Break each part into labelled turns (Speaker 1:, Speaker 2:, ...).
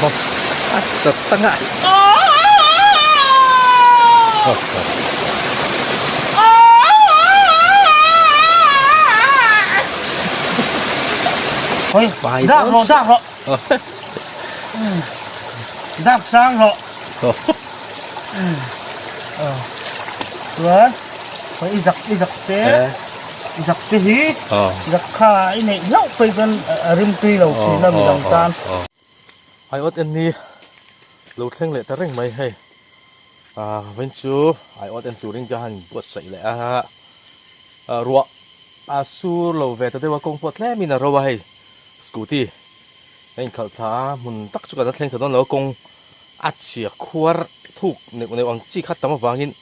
Speaker 1: A chat tang a.
Speaker 2: Hoi, dak rawh, dak rawh. Dak sang rawh. Chuan, hoi i zak, i zak te. I zak te hi, zak kha i neih hlauh phei chuan a rim tui lo thin a midang tan.
Speaker 1: Ai awt en ni lo thleng leh ta reng mai hei. Vawiin chu ai awt en turin ka han buatsaih leh a, ruah a sur lo ve ta deuh a, kawng pawh tlemin a ro a hei. Scooty a inkhalh thla a, hmun tak chu kan la thleng ta dawn lo a, kawng a chhia khuar thuk neuh neuh ang chi kha tam avangin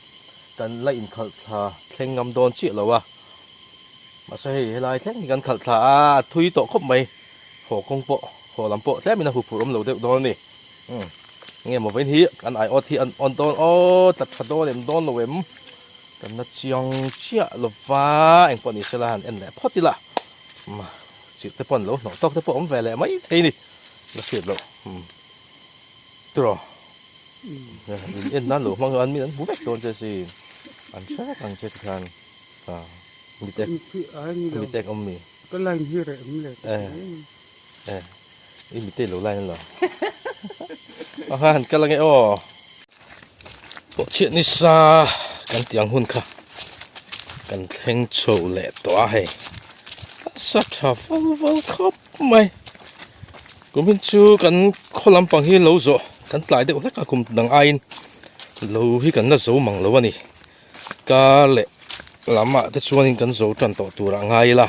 Speaker 1: kan la inkhalh thla thleng ngam dawn chiah lo a. Mahse hei helai thleng hi kan khalh thla a, a thui tawh khawp mai. Haw kawng pawh, haw lam pawh tlemin a huphurh awm lo deuh dawn a ni. Umm enge maw vawiin hi kan aiawt hi an awn dawn aw tla tha dawn em dawn lo em kan la chiang chiah lo va engpawh ni sela han en leh phawt ila umm chirh te pawh an lo hnawh tawk te pawh awm ve leh mai thei ni la hriat loh umm tiraw in en nan lo hmang an min an hmu vek dawn che sin an hre vek ang che tikhan ah mitek mitek awm mi.
Speaker 3: Ka line hi reh awm leh ta hle mai.
Speaker 1: Eh, i mitei lo line alo. Aha, han kal ange aw. Pawh chhiat nisa kan tih ang hun kha kan thleng chho leh tawh a hei. A sa tha val val khawp mai. Kumin chu kan khaw lampang hi lo zawh kan tlai deuh hlek a kum dang aiin lo hi kan la zo mang lo a ni. Kar leh lamah te chuanin kan zo tan tawh tur a ngai ila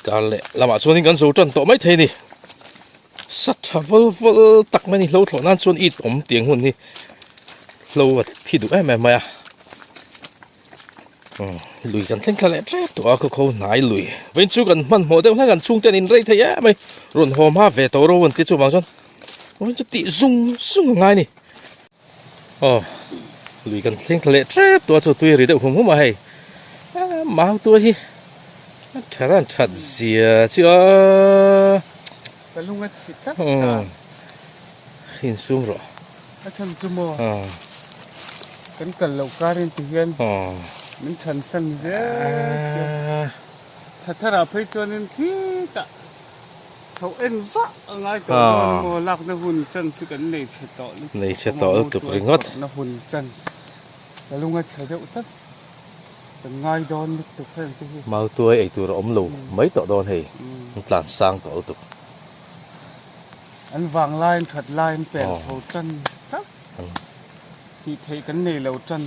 Speaker 1: kar leh lamah chuanin kan zo tan tawh mai thei a ni sa tha vawl vawl tak mai a ni hlo thlawh nan chuan it awm tiang hun hi hlo a thi duh em em mai a lui kan thleng thla leh tep tawh a khaw kho hnai lui vawiin chu kan hmanhmawh deuh hlek an chhungte an inrei thei em mai rawn haw hma ve tawh ro an ti chuvang chuan vawiin chu tih zung zung a ngai a ni. Aw lui kan thleng thla leh tep tawh a chu tui a ri deuh hum hum a hei mau tua hi a tha ran that zia chu a
Speaker 3: ka lung a chhi tlat ta
Speaker 1: insum rawh
Speaker 3: a chhan chu maw kan kal loh karin ti hian min than san zel tha tharah phei chuanin khitah Chho en vah a ngai tawh dawn emaw lakna hun chance chu kan nei chhe tawh lutuk
Speaker 1: Nei chhe tawh lutuk ringawt.
Speaker 3: Lakna hun chance ka lung a chhe deuh tlat kan ngai dawn lutuk heng te hi.
Speaker 1: Mautuai ei tur a awm lo mai tawh dawn hei an tlan sang tawh lutuk.
Speaker 3: An vang lai an that lai an pen chho tan tak tih theih kan nei lo tan.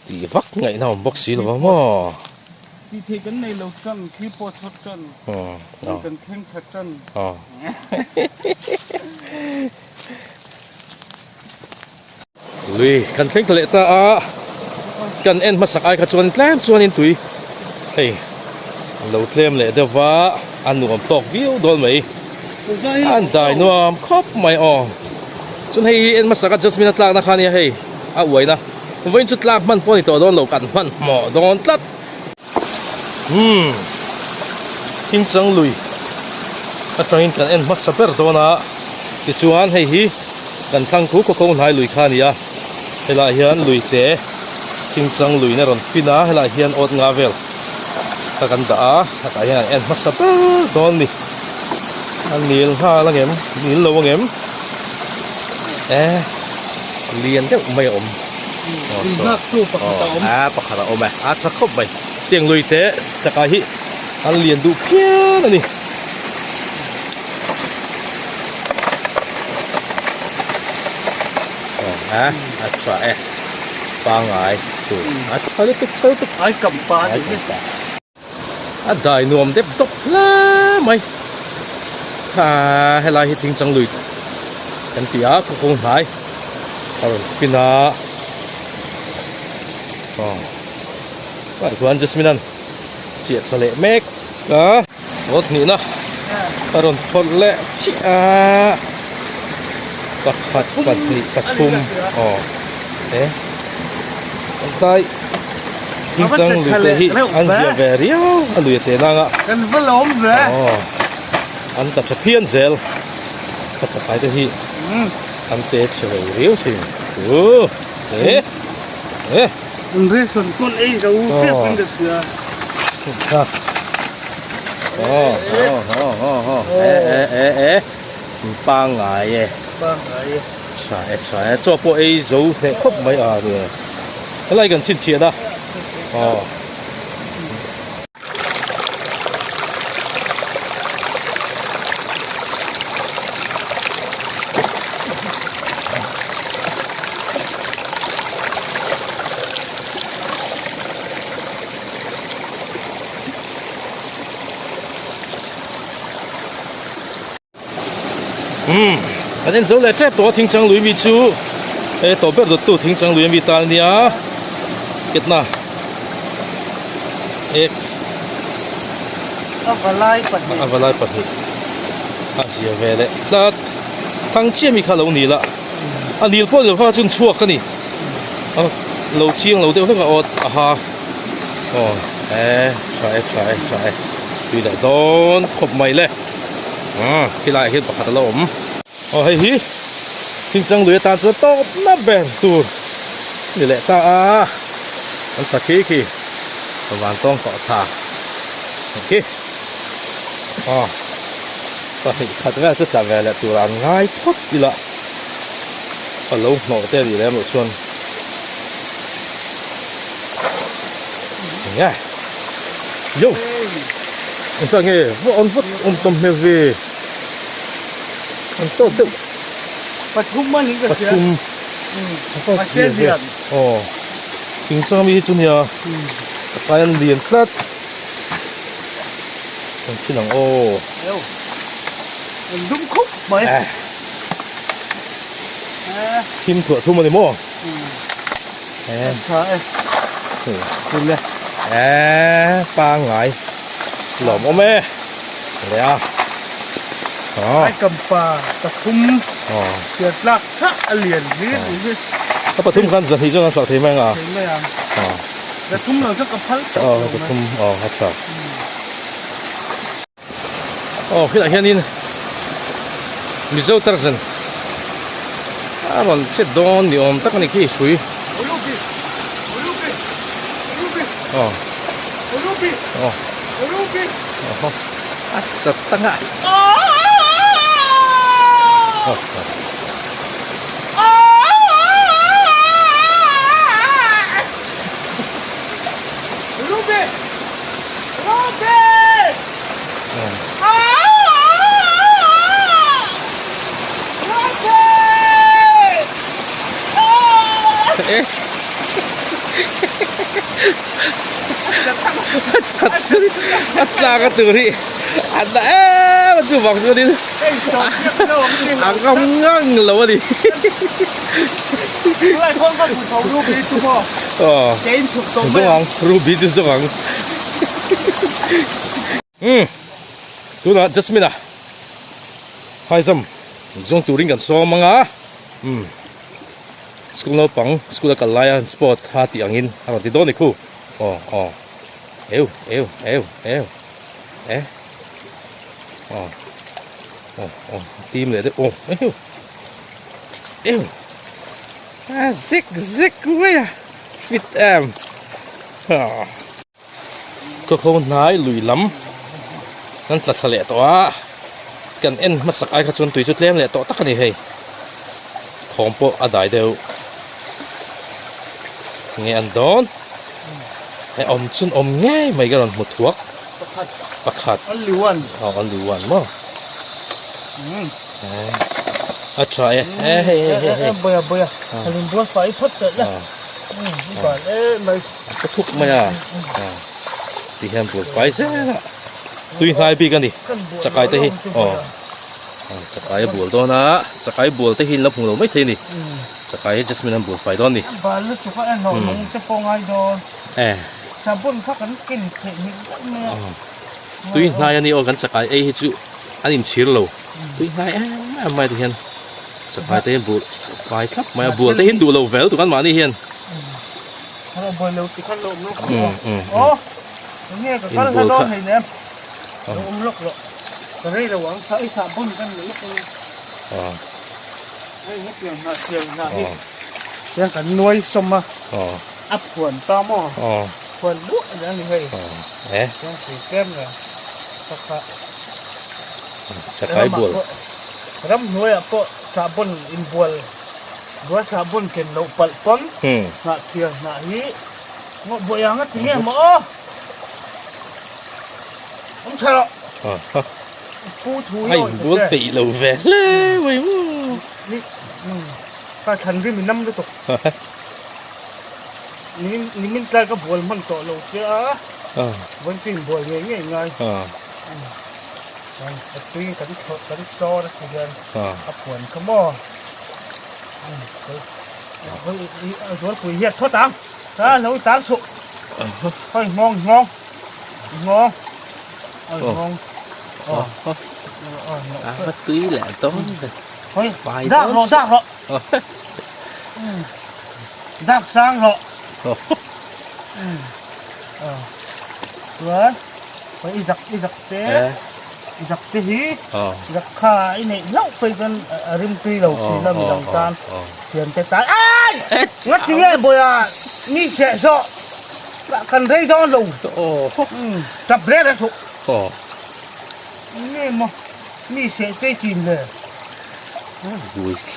Speaker 1: Tih vak ngaihna awm bawk si lo va maw.
Speaker 3: Tih theih kan nei lo tan, thli pawh a chawt tan, tui kan thleng tha tan.
Speaker 1: Lui kan thleng ta leh ta a, kan en hmasak ai kha chuan tlem chuanin tui hei an lo tlem leh deuh va, a nuam tawk viau dawn mai, an dai nuam khawp mai aw. Chuan hei en hmasak a Jasmine a tlakna kha ania hei a uaina. Vawiin chu tlak hman pawh a ni tawh dawn lo kan hman hmawh dawn tlat. Umm Thingchang lui atangin kan en hmasa ber dawn a tichuan hei hi kan thlang khu khaw kho hnai lui kha a ni a helaiah hian lui te Thingchang luiin a rawn fin a helaiah hian awt nga vel kha kan dah a hetah hian an en hmasa ber dawn a ni a nil nghal ang em nil lo ang em eh. Lian deuh mai a awm.
Speaker 3: Inhnaktu pakhat a awm.
Speaker 1: A pakhat a awm e. A tha khawp mai. Tiang lui te chakah hi an lian duh phian a ni. A a tha e. Pangai tur. A tha lutuk tha lutuk.
Speaker 3: Ai kam pa a ni.
Speaker 1: A dai nuam dep dawp hle mai. Haa helai hi thingchang lui kan ti a khawkawng hnai a rawn fin a. Aw ah chuan Jasmine an chiah tha leh mek a. Awt hnihna a rawn phawrh leh chiah a. Pakhat pahnih pathum aw e an tlai. Thingchang lui te hi an zia ve riau a lui a te nang a.
Speaker 3: Kan va lawm ve.
Speaker 1: Aw an ta tha phian zel. Ka chakai te hi an te chhe ve riau thin. Ooh eh eh.
Speaker 2: An ration pawn ei zo tep in ka hria.
Speaker 1: Oh oh oh oh oh eh eh eh eh pangngai e.
Speaker 2: Pangngai e.
Speaker 1: Tha e tha e chaw pawh ei zo hneh khawp mai a ni e. Helai kan chhinchhiah a. Aw. Umm kan en zo leh tep tawh a thingchang lui mi chu he tawp ber dawttu thingchang lui ami ta ania ketna ek
Speaker 2: a valai pahnih
Speaker 1: a valai pahnih a zia ve leh tlat thlang chiah mi kha lo ni la a nil pawh ni lo kha chun chhuak a ni a lo chiang lo deuh hlek a awt a ha aw e tha e tha e tha e tui leh dawn khawp mai le. Aw khilaiah hian pakhat a la awm. Aw hei hi thingchang lui atan chuan tawp na ber tur ni leh ta a, an sa khi khi van tawng tawh tha ang khi. Aw pahnih khat vel chu tla ve leh tur an ngai phawt ila a lo hnawh te a nih lem loh chuan enge yo. Engzah nge va an va awm tam hmel ve an tawt deuh
Speaker 2: pathum a nih ka hria
Speaker 1: pathum
Speaker 2: mahse lian
Speaker 1: aw thingchang ami hi chu nia chakai an lian tlat an thin ang aw
Speaker 2: an dum khup mai
Speaker 1: thim thuah thum a ni maw
Speaker 2: tha e
Speaker 1: e pangngai lawm awm e leh a
Speaker 2: ai kampa pathum chhiar tlak thah a lian hi tih hi
Speaker 1: a pathum khan zahnih chuan an hlauh thei mai ang a
Speaker 2: thei mai ang zathum lo chu ka phal tawh
Speaker 1: lo zathum aw a tha Aw khilaiah hianin Mizo Tarzan a rawn che dawn ni awm tak a ni khi hrui aw aw aw a chat tak a aw A chat chu a tlak a tur hi a na em a chuvang chuanin a ngam ngang lo a ni. Aw zawng ang Ruby chu zawng ang. Umm tunah Jasmine a haizam zawng turin kan sawm ang a umm school naupang school a kal laia an sport a tih angin a rawn ti dawn a ni khu aw aw eu eu eu eu e aw aw aw tim leh deuh aw eu eu a zek zek mai a fit em aw. Khawkho hnai lui lam kan tla thla leh tawh a, kan en hmasak ai kha chuan tui chu tlem leh tawh tak a ni hei, thawm pawh a dai deuh nge an dawn e awm chun awm ngei mai ka rawn hmu thuak pakhat aw only one maw a tha e hei hei hei hei Ka thuk mai a ti hian bul fai zel a tui hnai bik a ni chakai te hi aw chakai a bul dawn a chakai bul te hi an lo hmu lo mai thei a ni chakai hi jasmine an bul fai dawn a ni tui hnai a ni aw kan chakai ei hi chu an inchhir lo tui hnai em em mai ti hian chakai te hi bul fai thlap mai a bul te hi an duh lo vel tuk an mahni hian. Inbual kha.
Speaker 2: Hei hetiang hnah siam hnah hi hian kan nuai sawm a, a phuan ta maw? Phuan duah a ni hei. Chuan thei tlem nen ka kha
Speaker 1: Chakai bual.
Speaker 2: Ramhnuaiah pawh sahbawn inbual bual sahbawn ken loh palh pawn hnah thiar hnah hi ngawh buai ang a ti nge maw aw? Awm tha rawh. Pu thu i
Speaker 1: A
Speaker 2: awih
Speaker 1: inbual
Speaker 2: ta che.
Speaker 1: peih lo ve hle mai maw.
Speaker 2: Ni ka thlan rim i nam lutuk. Nimin nimin tlai ka bual hman tawh lo che a. Vawiin chu inbual ngei ngei ngai. Chuan a tui kan thlawh kan chawr a ti hian a puan kha maw. Zualpui hiat thawt ang. Ka lo tan suh. Hoi nghawng nghawng. Nghawng. Oi nghawng.
Speaker 1: Ờ. A tui leh dawn ve.
Speaker 2: Hoi dak rawh dak rawh. Dak sang rawh. Chuan hoi i zak i zak te i zak te hi zak kha i neih hlauh phei chuan a rim tui lo thin a midang tan thian te tan ai ngati nge bawiha mi cheh zawh kan rei dawn lo tap reng reng suh nge maw mi seh te chin le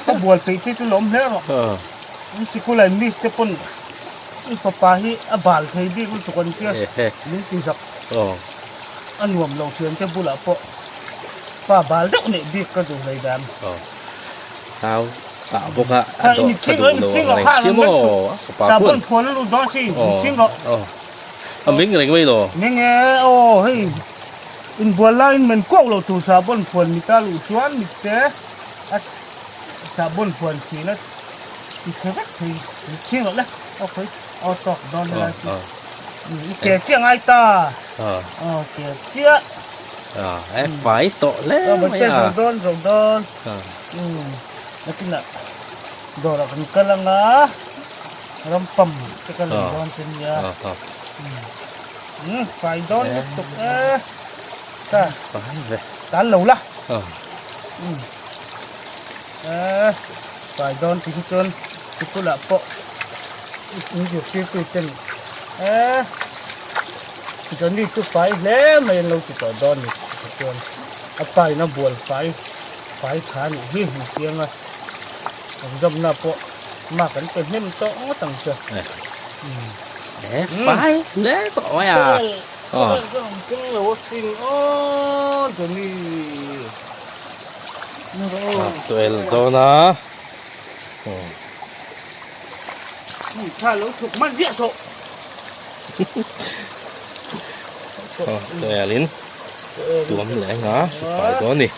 Speaker 2: ka bual peih che chu lawm hle rawh sikul ah miss te pawn i fapa hi a bal thei bik lutuk an tia min ti zak a nuam lo thian te bulah pawh pa bal deuh neih bik ka duh hlei dan.
Speaker 1: Nau tah bawk a a dawh tha duh lo ang reng si maw a fapa khuan a ming reng mai lo.
Speaker 2: Ming e aw hei inbual laiin men kuak lo tur sahbawn phuan mita luh chuan mitte a sahbawn phuan thin a ti chhe vek thei mit chhing loh le aw khawi aw tawk dawn helai chu i ke chiah ngai ta aw ke chiah
Speaker 1: e fai tawh hle mai a.
Speaker 2: Zo dawn zo dawn. Nakinah dawrah kan kal anga rampam te ka lei dawn che nia. Fai dawn lutuk e. Ta tan lo la. Fai dawn ti hi chuan sikulah pawh in zirtirtu ten e Johnny chu fai hle mai an lo ti tawh dawn ni chuan a pa in a bual fai fai tha a nih hi hmu chiang a exam na pawh mark an pe hnem tawh ngawt ang che
Speaker 1: e fai hle tawh mai a
Speaker 2: aw keng lo a sin aw Johnny
Speaker 1: tuel dawn a
Speaker 2: tha lo thuk man ziah tawh
Speaker 1: tuel in tuam leh anga su fai dawn a ni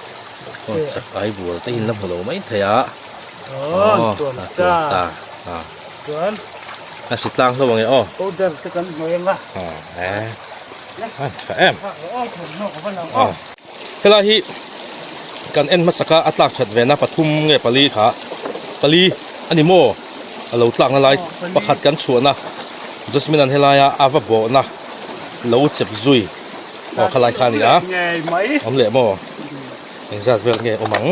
Speaker 1: aw chakai bual te in la hmu lo mai thei a
Speaker 2: aw tuam ta chuan
Speaker 1: a hri tlang hlauh ang e aw
Speaker 2: powder te kan hnawi anga
Speaker 1: e a tha em aw helai hi kan en hmasak a a tlak that ve na pathum nge pali kha pali a ni maw a lo tlak na lai pakhat kan chhuah na Jasmine an helai a a va bawh na lo chep zui aw khalai kha a ni a awm leh maw engzat vel nge awm ang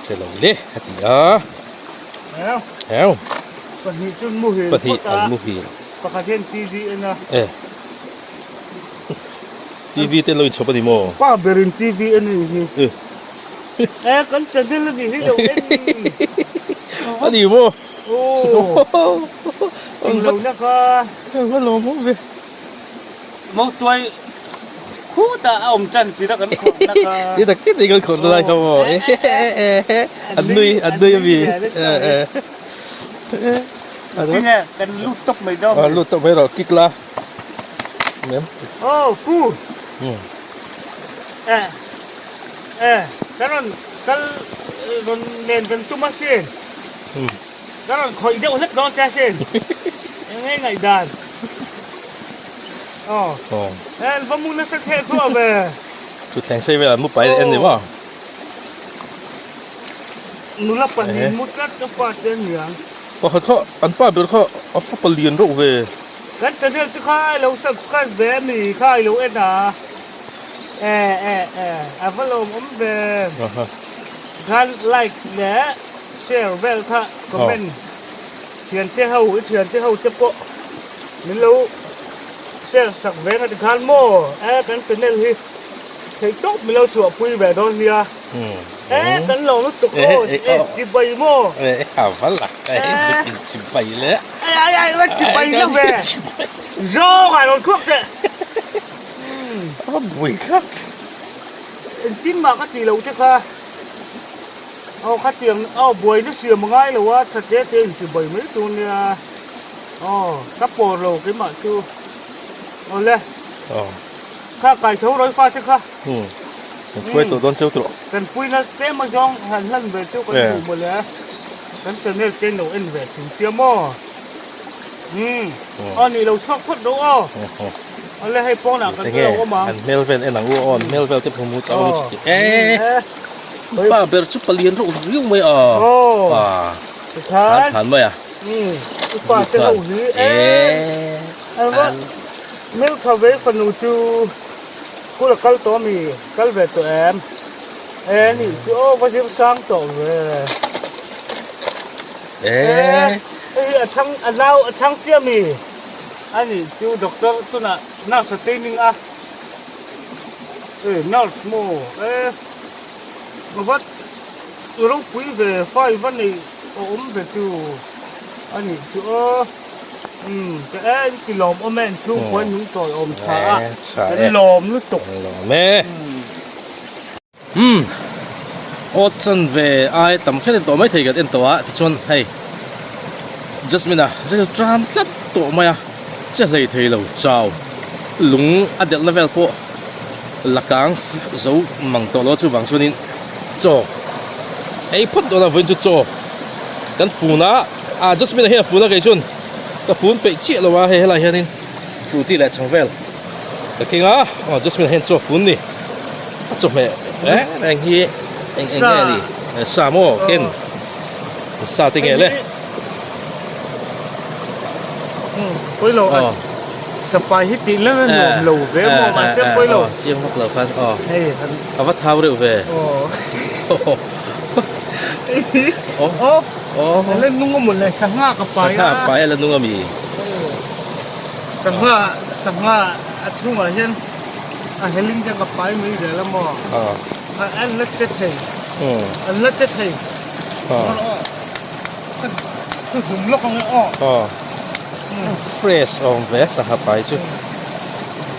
Speaker 1: che lo le a ti a heu pahnih an muhil
Speaker 2: pakhat hian tv en a
Speaker 1: e tv te lo inchhawp a ni maw
Speaker 2: pa berin tv en a ni hi e kan channel a ni hi lo en
Speaker 1: a ni maw
Speaker 2: Englo na kha.
Speaker 1: Englo lawm awm ve.
Speaker 2: Mautuai khutah a awm chan chi na kan khawrh na kha.
Speaker 1: Ti tak ti kan khawrh na lai kha maw. An nui an nui a mi.
Speaker 2: Tinge kan lut tawp mai dawn.
Speaker 1: Lut tawp mai rawh kick la.
Speaker 2: Oh pu. Eh eh kan rawn kal rawn len kan tum a sin. Ka rawn khawih deuh hlek dawn che asin. Eng nge ngaihdan? Aw. Eh, va mu nasa theh khuah ve.
Speaker 1: Thutthleng sei velah mu pai leh en ni maw?
Speaker 2: Nula pahnih mu tlat ka pa te aniang.
Speaker 1: Pakhat kha an pa ber kha a fa palian reuh ve.
Speaker 2: Kan channel te kha i lo subscribe ve ami kha i lo en a. E e e a va lawmawm ve. Khan like leh share vel kha comment thiante ho i thiante ho te pawh min lo share sak ve nga tikhan maw e kan channel hi theih tawp min lo chhuahpui ve dawn nia e kan lo lutuk aw e chibai maw
Speaker 1: e a va lak e chibai le
Speaker 2: ai ai ai la chibai na ve zawng ah rawn khuak teh
Speaker 1: a va bui tlat
Speaker 2: engtin mah ka tih loh te kha Aw khatiang aw buaina siam a ngai lo a tha te te in chibai mai tur nia aw ka pawr lo keimah chu aw le kha kai tho rawi fa te kha
Speaker 1: um kan hruai tawh dawn cheu tawh
Speaker 2: kan puina tlem a zawng han hlan ve chu kan duh mawle kan channel te lo en ve thin sia maw um aw nih lo chhuak phawt ro aw aw le hei pawnah kan lo awm ang
Speaker 1: an hmel vel en ang u aw an hmel vel te pawh mu chau ang chu e Pa ber chu palian reuh riau mai a.
Speaker 2: Aw.
Speaker 1: Tikhan. Than mai a.
Speaker 2: Upa te ho hi e. Alwa Milkha ve fanu chu kula kal tawh ami kal ve tawh em. E ni chu aw va zir sang tawh ve.
Speaker 1: E.
Speaker 2: Hei a chhang a nau a chhang chiah mi. Ani chu doctor tunah nurse a training a. E nurse maw e. Vat ropui ve fai va nei a awm ve chu a nih chu aw umm ka en ti lawm awm e inchhungkua in lungtawi awm tha a kan lawm lutuk
Speaker 1: lawm e umm awt chan ve ai tam hret en tawh mai thei kan en tawh a tichuan hei Jasmine a ril tram tlat tawh mai a che hlei thei lo chau lung a delh na vel pawh. Lakang zo mang tawh lo chuvang chuanin chaw ei phawt dawn a vawiin chu chaw kan fun a ah Jasmine a hian a fun a kei chuan ka fun peih chiah lo a hei helai hianin frooti leh chhang vel ka keng a aw Jasmine a hian chaw fun ni a chawhmeh reng reng hi eng eng nge ni sa maw ken sa te nge le.
Speaker 2: Pawilo a sapai hi tih lem a nuam lo ve maw mahse pawilo
Speaker 1: chiang vak lo khan aw hei han a va thau reuh ve
Speaker 2: aw aw a la nung a maw le sangha ka pai a
Speaker 1: sangha pai a la nung a mi
Speaker 2: sangha sangha a chhungah hian a helin hian ka pai mai zel a maw an la che thei an la che thei Ka zum lawk ang e aw.
Speaker 1: Aw. Fresh awm ve sangha pai chu.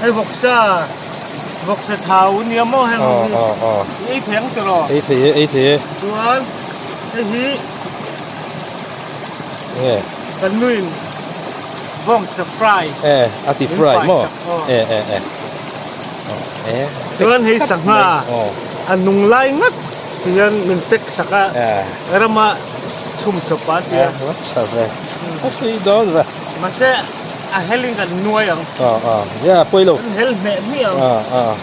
Speaker 2: Hei vawksa vawksa thau nia maw heng ho hi.
Speaker 1: Aw aw.
Speaker 2: I ei thei ang tiraw?
Speaker 1: Ei thei e ei thei e.
Speaker 2: Chuan hei hi
Speaker 1: Nge?
Speaker 2: Kan nuin vawngsa fry.
Speaker 1: E a ti fry maw? E e e. E.
Speaker 2: Chuan hei sangha a nung lai ngat Tihian min pack sak a, rama chhum chawp a tia.
Speaker 1: A tha ve, a tui dawn ve.
Speaker 2: Mahse a hel in kan nuai ang.
Speaker 1: Aw aw, ya pawi lo.
Speaker 2: Kan hel hmeh hmiah ang.
Speaker 1: Aw aw.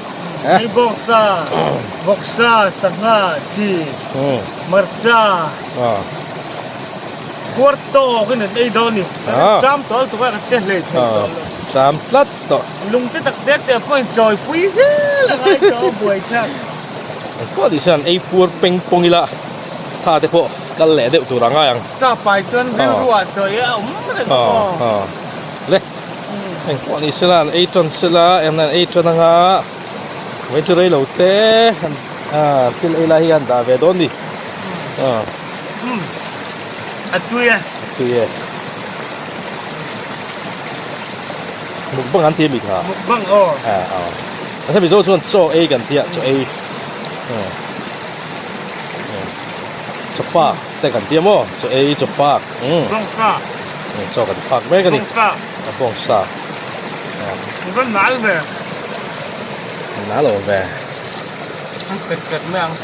Speaker 2: Hei bawngsa, vawksa, sangha, chi, hmarcha.
Speaker 1: Aw.
Speaker 2: Puar tawk in an ei dawn ni. Kan tram tawh lutuk a, ka che hlei thei tawh lo.
Speaker 1: Tram tlat tawh.
Speaker 2: Lungte tak te te pawhin chawi pui zel a ngai tawh a buaithlak.
Speaker 1: Engpawh tih chuan ei puar peng pawng ila tha te pawh kal leh deuh tur a ngai ang.
Speaker 2: Sa pai chuan rilruah chawi a awm reng a
Speaker 1: maw. Le engpawh ni sela an ei tawn sela en an ei tawn anga vawiin chu rei lo te an thil ei lai hi an dah ve dawn ni.
Speaker 2: A tui e.
Speaker 1: A tui e. Mukbang an ti a mi kha.
Speaker 2: Mukbang aw.
Speaker 1: Aw. Mahse Mizo chuan chaw ei kan tia chaw ei chaw fak te kan tia maw chaw ei chaw fak
Speaker 2: bawngsa
Speaker 1: chaw kan fak mek a ni
Speaker 2: bawngsa
Speaker 1: a bawngsa
Speaker 2: an va nal ve
Speaker 1: an nal awm ve
Speaker 2: an pet pet mai ang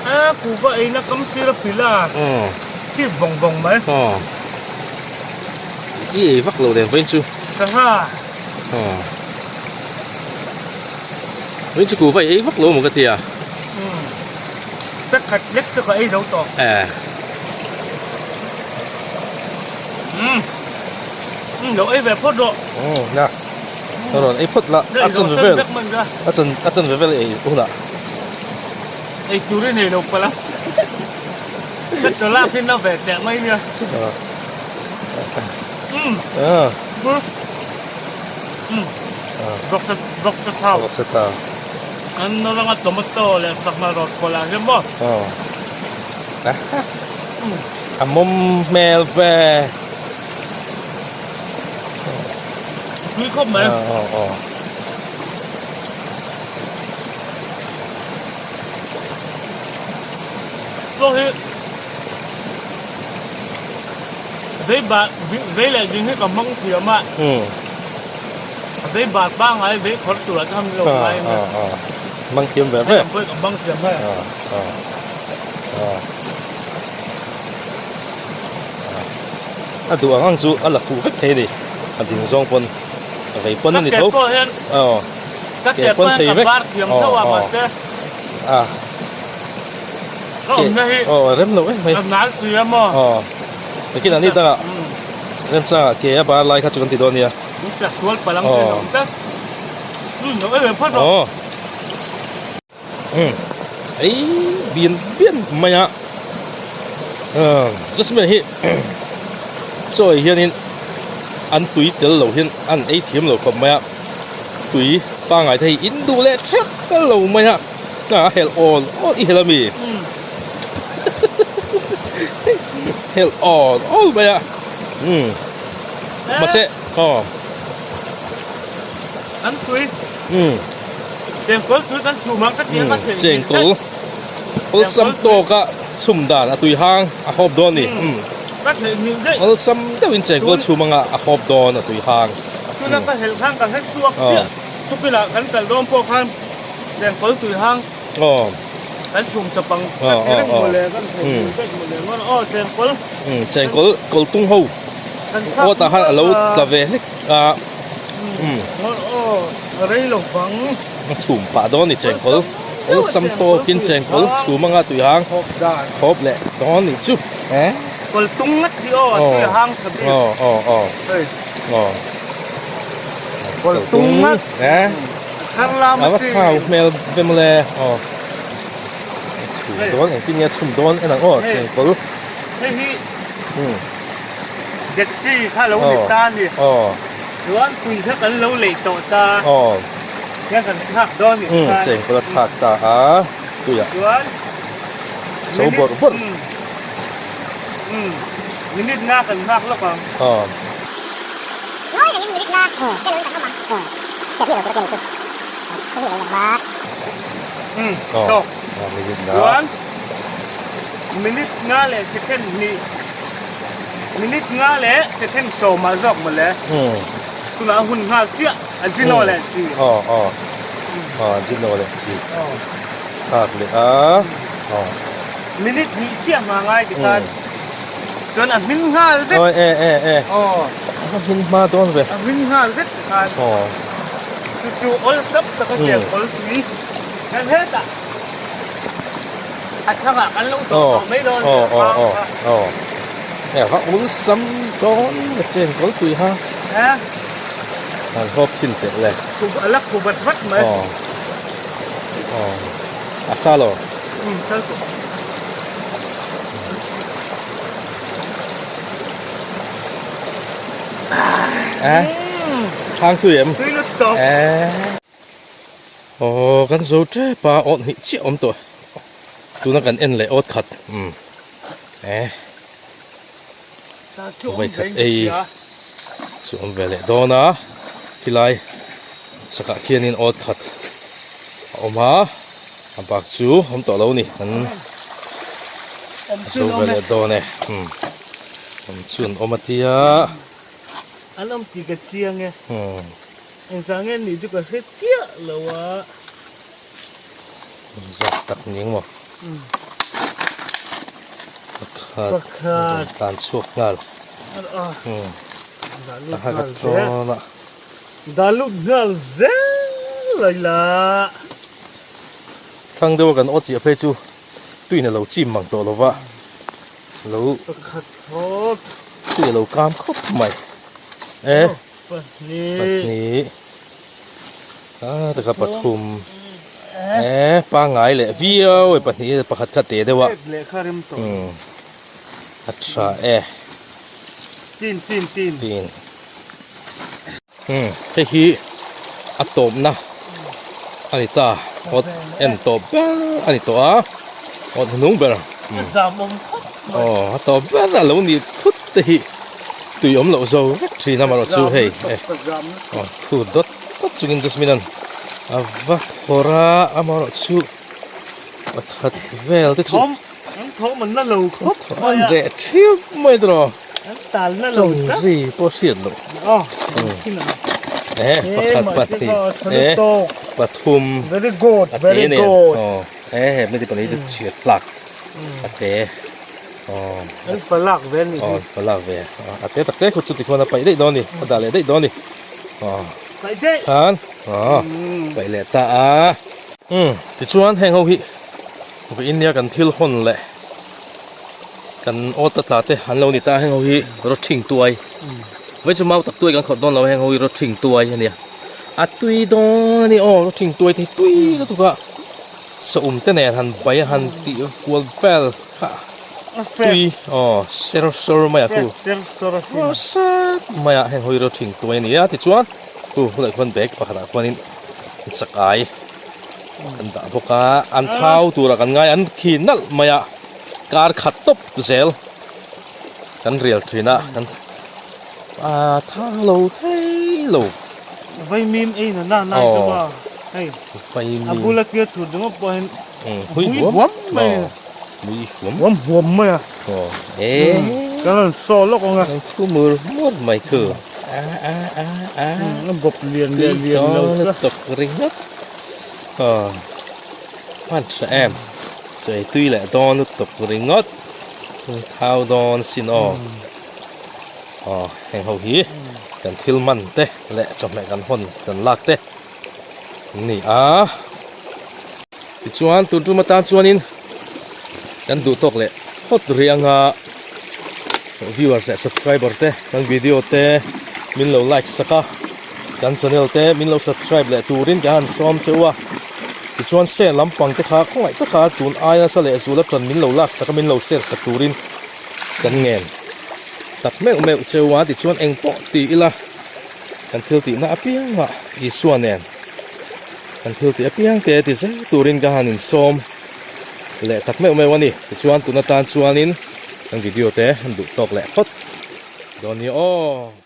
Speaker 2: A kuhva eina kam sir a pil a thip vawng vawng mai.
Speaker 1: I ei vak lo nen vawiin chu.
Speaker 2: Sangha.
Speaker 1: Vawiin chu kuhva i ei vak lo maw ka ti a.
Speaker 2: Pack khat lek te ka ei zo tawh. Lo ei ve phawt rawh.
Speaker 1: Na. Rawn ei phawt la. A chan ve vel. A chan a chan ve vel ei hunah.
Speaker 2: Ei tur i nei lo palh a. Ka chaw lak hi na ve teh mai nia. Vawksa vawksa thau.
Speaker 1: Vawksa thau.
Speaker 2: An rawng a tomato leh sangha rawt pawlh ah hian maw.
Speaker 1: A mawm hmel ve.
Speaker 2: Tui khawp mai. Chaw hi vei bat vei leh ding hi ka hmang thiam a. Vei bat pangngai vei khawr tur ah chuan lo ngai ania.
Speaker 1: Hmang thiam ve ve.
Speaker 2: Hei pawh hi ka hmang thiam hei.
Speaker 1: A duh ang ang chu a la fuh vek thei a ni. A ding zawng pawn a vei pawn a ni tho.
Speaker 2: Ka ke pawh hian ka ke pawh hian ka bar thiam tho a mahse ka awmna hi
Speaker 1: aw rem lo em mai.
Speaker 2: Ka nal tui a maw.
Speaker 1: Aw takin ani dangah remchangah ke a bar lai kha chu kan ti dawn nia.
Speaker 2: Min tla sual palh ang chen a awm tlat. Umm lo em em phawt rawh.
Speaker 1: Aw. Umm ei bian bian mai a umm jasmine hi chaw ei hianin an tui tel lo hian an ei thiam lo khawp mai a tui pangngai te hi in duh leh thak lo mai a a helh awl awl i helh ami helh awl awl mai a umm mahse aw
Speaker 2: an tui
Speaker 1: umm.
Speaker 2: Chengkawl tui kan chhum ang ka ti a ka thei
Speaker 1: Chengkawl awlsam tawka chhum dan a tui hang a hawp dawn ni.
Speaker 2: Ka theihnghilh daih.
Speaker 1: Awlsam deuhin chengkawl chhum anga a hawp dawn a tui hang.
Speaker 2: Tuna ka helh khan ka hre chhuak chiah. Chupinah kan kal dawn pawh khan chengkawl tui hang kan chhum chawp ang ka ti reng mawle kan theihnghilh daih mawle ngawn aw chengkawl.
Speaker 1: Chengkawl kawltung ho awtah khan a lo tla ve hlek a. A chhum pah dawn ni chengkawl awlsam tawkin chengkawl chhum anga tui hang khawp leh dawn ni chu eh
Speaker 2: kawl tung ngat hi aw a tui hang tha bik
Speaker 1: aw aw aw aw
Speaker 2: kawl tung ngat
Speaker 1: eh
Speaker 2: thar lam
Speaker 1: a va thau hmel ve mawle aw chhum dawn engtin nge a chhum dawn en ang aw chengkawl
Speaker 2: hei hi Dekchi kha lo ni ta a ni. Chuan tui kha kan lo lei tawh ta. Hian kan thlak dawn ni khan.
Speaker 1: Chengkawl a thlak ta a tuiah.
Speaker 2: Chuan
Speaker 1: So bawrh bawrh.
Speaker 2: Minute nga kan nghak lawk ang. Tawk. Chuan minute nga leh second hnih. Minute nga leh second sawmah zawk mawle. Tunah a hun nghal chiah a Gino leh chi.
Speaker 1: Aw aw aw Gino leh chi. Nghak leh a aw.
Speaker 2: Minute hnih chiah hma ngai ti khan chuan a hming nghal vek.
Speaker 1: Awi e e e.
Speaker 2: Aw.
Speaker 1: A hming hma dawn ve.
Speaker 2: A hming nghal vek ti khan.
Speaker 1: Aw.
Speaker 2: Chu chu awlsam taka cheng kawl tui kan hetah. A thangah kan lo tawh tawh mai dawn
Speaker 1: nia aw aw aw e va awlsam dawn ka chen kawl tui ha han hawp chhin teh le
Speaker 2: a la khu vat vat mai
Speaker 1: aw aw a sa lo
Speaker 2: um sal tawh
Speaker 1: eh thang tui em
Speaker 2: tui lutuk
Speaker 1: eh Aw kan zo tep a awt hnih chiah awm tawh tuna kan en leh awt khat umm eh vawi khat ei chu awm ve leh dawn a khilai chhakah khianin awt khat a awm a a bak chu awm tawh lo a ni an zo ve leh dawn e umm awm chu an awm a tia.
Speaker 2: An awm tih ka chiang e. Engzah nge nih chu ka hre chiah lo a.
Speaker 1: Zak tak ni engmaw? Pakhat.
Speaker 2: Pakhat.
Speaker 1: Tlan chhuak nghal.
Speaker 2: Dah lut nghal zel. Dah lut nghal zel a ila.
Speaker 1: Thlang deuha kan aw chiah phei chu tuin a lo chim mang tawh lova. Lo.
Speaker 2: Pakhat hawk.
Speaker 1: Tui a lo kam khawp mai. E pahnih a taka pathum e pangai leh viau e pahnih pakhat kha te deuh a a tha e
Speaker 2: tin tin tin
Speaker 1: tin umm hei hi a tawpna a ni ta awt en tawp ber a ni tawh a awt hnung ber aw a tawp ber a lo nih thut te hi tui awm loh zo vek thin a marawh chu hei aw thu dawt dawt chungin Jasmine an a va khawrh a amarawh chu pakhat vel te chu
Speaker 2: an thawm an la lo khawp
Speaker 1: mai a an reh thiam mai tawh Chawng ri pawh hriat loh e pakhat pahnih e pathum a te nen aw e he hmeichhe pahnih chu chhiar tlak a te aw aw palak ve a te tak te khaw chu tikhuan a paih daih dawn a ni a dah leh daih dawn a ni aw khan aw paih leh ta a umm tichuan heng ho hi vawiin nia kan thil hawn leh. Kan awt a tla te an lo ni ta heng ho hi rawthing tuai vei chu mau tak tuai kan khawrh dawn lo heng ho hi rawthing tuai a nia a tui dawn a ni aw rawthing tuai te hi tui lutuk a saum te nen han bai a han tih kual vel kha tui aw ser sawr mai a khu sat mai a heng ho hi rawthing tuai a ni a tichuan khu hulai khuan bag pakhatah khuanin chakai An dah bawk a, an thau tura kan ngai an khi nalh mai a, kar khat tawp zel kan rial thin a, kan ah thang lo thei lo.
Speaker 2: Vaimim ei na na nai chu ba hei a bula tia chhut ringawt pawh hian
Speaker 1: mui huam mai a mui huam
Speaker 2: huam huam mai a
Speaker 1: e
Speaker 2: kan rawn saw lawk ang a
Speaker 1: kan thu mur mur mai khu a a a a
Speaker 2: a bawp lian leh lian lo
Speaker 1: ka tawk ringawt. Aw hman tha em chei tui leh dawn lutuk ringawt thau dawn sin aw aw heng ho hi kan thil man te leh chawhmeh kan hawn kan lak te an ni a tichuan tun tum atan chuanin kan duh tawk leh phawt rih anga viewers leh subscriber te kan video te min lo like sak a. Kan channel te min lo subscribe leh turin ka han sawm che u a, tichuan share lampang te kha khawngaih taka tun aia nasa leh zul atan min lo lak sak a min lo share sak turin kan ngen tak meuh meuh che u a, tichuan eng pawh ti ila kan thil tihna apiangah Isua nen kan thil tih apiang te ti zel turin ka han insawm leh tak meuh meuh a ni, tichuan tun atan chuanin kan video te an duh tawk leh phawt dawn nia aw.